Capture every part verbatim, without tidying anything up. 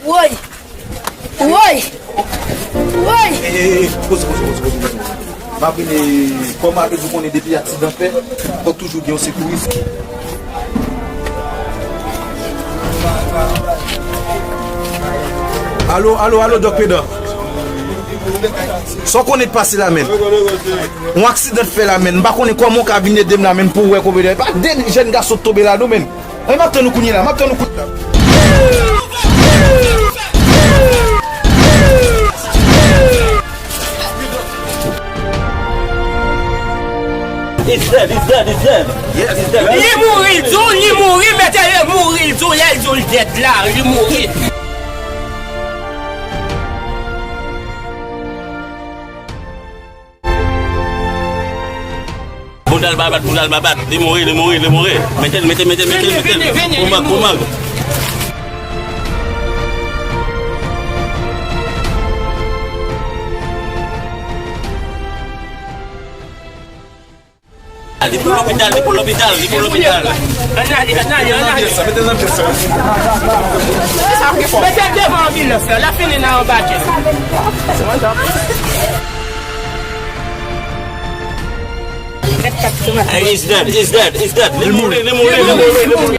Woy! Woy! Woy! Poze, poze, poze, poze, poze. M ap vin, kòm m ap di w konnen depi aksidan fèt, fòk toujou gen yon sekouris. Alo, alo, alo, Dòk Pedan. Sa w konnen t pase la, menn? Yon aksidan t fè la, menn. M pa konnen kòman w ka vin ede m la, menn, pou w wè konbyen de. Pa de jèn gason t tonbe la, non, menn. Ann, m ap tann ou kounye la, m ap tann ou kounye la. It's dead, it's dead, it's dead. Yes, it's dead. Li mouri, di w li mouri, mete li mouri, di w lè l di w l dead la, li mouri. Bounda l pa bat, bounda l pa bat. Li mouri, li mouri, li mouri. Mete l, mete, mete, mete l, mete l. Vini, vini, vini, li mouri. Pou mag, pou mag. Li pou lopital, li pou lopital, li pou lopital. Ann ale, ann ale, ann ale. Mete l nan pyès la. Mete l devan anbilans la, l ap fini nan anbake. Hey, he's dead, he's dead, he's dead. Li mouri, li mouri, li mouri, li mouri.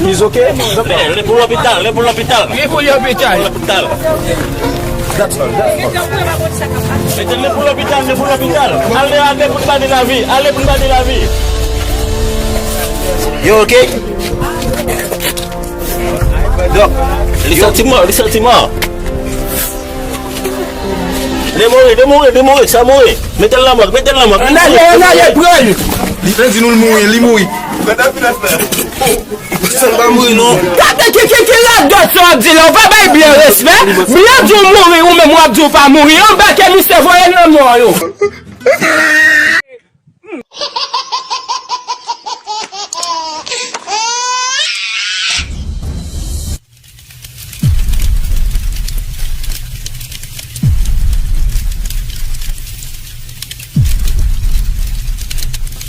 He's okay? Li pou lopital, li pou lopital. Li pou lopital. Lopital. That's all, that's all. Mete li pou lopital, li pou lopital. Ale, ale pou l ba li lavi, ale pou l ba li lavi. You okay? Dòk, li santi mò, li santi mò. Li mouri, li mouri, li mouri, sa mouri. Mete l nan mòg, mete l nan mòg. Ann ale, ann ale, pran l. Li fè di nou l mouri, li mouri. Misye pa mouri non. Gade ki, ki, ki radòt sa w ap di la, ou pa bay blan respè. Blan di w mouri, ou menm w ap di w pa mouri. Anbake misye, voye l nan mò yo.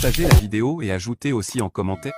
Partagez la vidéo et ajoutez aussi en commentaire.